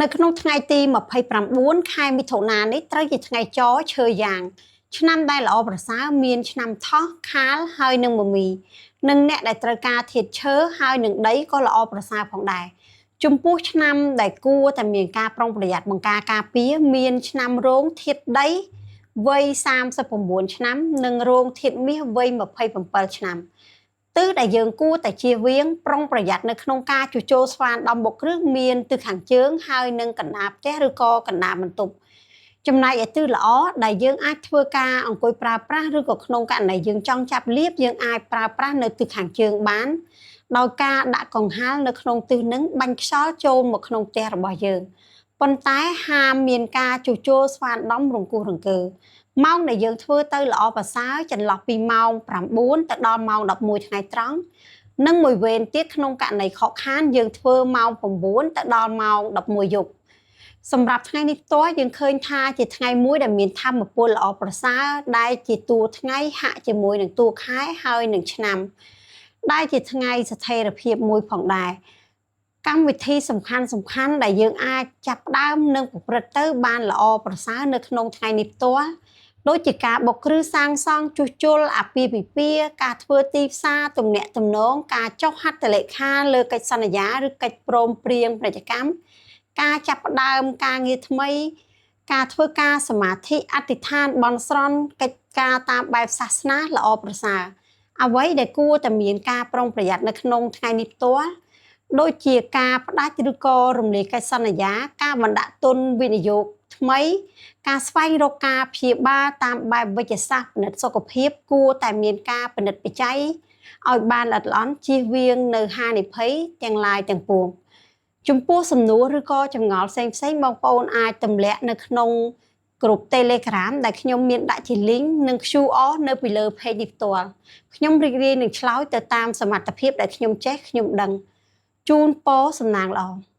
នៅក្នុងថ្ងៃទី29ខែមិថុនានេះត្រូវជាថ្ងៃចឈើយ៉ាង ឆ្នាំដែលល្អប្រសើរមានឆ្នាំថោះខាលហើយនិងមមីនិងអ្នកដែលត្រូវការធាតុឈើហើយនឹងដីក៏ល្អប្រសើរផងដែរចំពោះឆ្នាំដែលគួរតែមានការប្រុងប្រយ័ត្នបង្ការការពារមានឆ្នាំរោងធាតុដីវ័យ39ឆ្នាំនិងរោងធាតុមាសវ័យ27ឆ្នាំទិសដែលយើងគួរតែជៀសវាងប្រុងប្រយ័ត្ននៅក្នុងការជួសជុលស្វានដំបុកគ្រឹះមានទិសខាងជើងហើយនិងកណ្ដាលផ្ទះឬក៏កណ្ដាលបន្ទប់ចំណែកឯទិសល្អដែលយើងអាចធ្វើការអង្គុយប្រើប្រាស់ឬក៏ក្នុងករណីយើងចង់ចាប់លៀបយើងអាចប្រើប្រាស់នៅទិសខាងជើងបានដោយការដាក់កង្ហាលនៅក្នុងទិសនឹងបាញ់ខ្យល់ចូលមកក្នុងផ្ទះរបស់យើងប៉ុន្តែហាមមានការជួសជុលស្វានដំរង្គោះរង្គើម៉ោងដែលយើងធ្វើទៅល្អប្រសើរចន្លោះពីម៉ោង9ទៅដល់ម៉ោង11ថ្ងៃត្រង់និងមួយវេនទៀតក្នុងករណីខកខានយើងធ្វើម៉ោង9ទៅដល់ម៉ោង11យប់សម្រាប់ថ្ងៃនេះផ្ទាល់យើងឃើញថាជាថ្ងៃមួយដែលមានធម៌ពលល្អប្រសើរដែលជាតួថ្ងៃហាក់ជាមួយនឹងតួខែហើយនឹងឆ្នាំដែលជាថ្ងៃស្ថិរភាពមួយផងដែរកម្មវិធីសំខាន់សំខាន់ដែលយើងអាចចាប់ផ្ដើមនិងប្រព្រឹត្តទៅបានល្អប្រសើរនៅក្នុងថ្ងៃនេះផ្ទាល់ដូចជាការបុកគ្រឹះសាងសង់ជួសជុលអាពាហ៍ពិពាហ៍ការធ្វើទីផ្សារទំនាក់ទំនងការចុះហត្ថលេខាលើកិច្ចសន្យាឬកិច្ចព្រមព្រៀងពាណិជ្ជកម្មការចាប់ផ្ដើមការងារថ្មី ការធ្វើការសមាធិអធិដ្ឋានបន់ស្រន់កិច្ចការតាមបែបសាសនាល្អប្រសើរអ្វីដែលគួរតែមានការប្រុងប្រយ័ត្ននៅក្នុងថ្ងៃនេះផ្ទាល់ដូចជាការផ្ដាច់ឬក៏រំលាយកិច្ចសន្យាការបណ្ដាក់ទុនវិនិយោគថ្មីការស្វែងរកការព្យាបាលតាមបែបវិទ្យាសាស្ត្រពិនិត្យសុខភាពគួរតែមានការពិនិត្យបច្ច័យឲ្យបានល្អិតល្អន់ជៀសវាងនៅហានិភ័យទាំងឡាយទាំងពួងចំពោះសំណួរឬក៏ចម្ងល់ផ្សេងផ្សេងបងប្អូនអាចទម្លាក់នៅក្នុងក្រុម Telegram ដែលខ្ញុំមានដាក់ជា link និង QR នៅពីលើ page នេះផ្ទាល់ខ្ញុំរីករាយនឹងឆ្លើយទៅតាមសមត្ថភាពដែលខ្ញុំចេះខ្ញុំដឹងជូនពរសំណាងល្អ។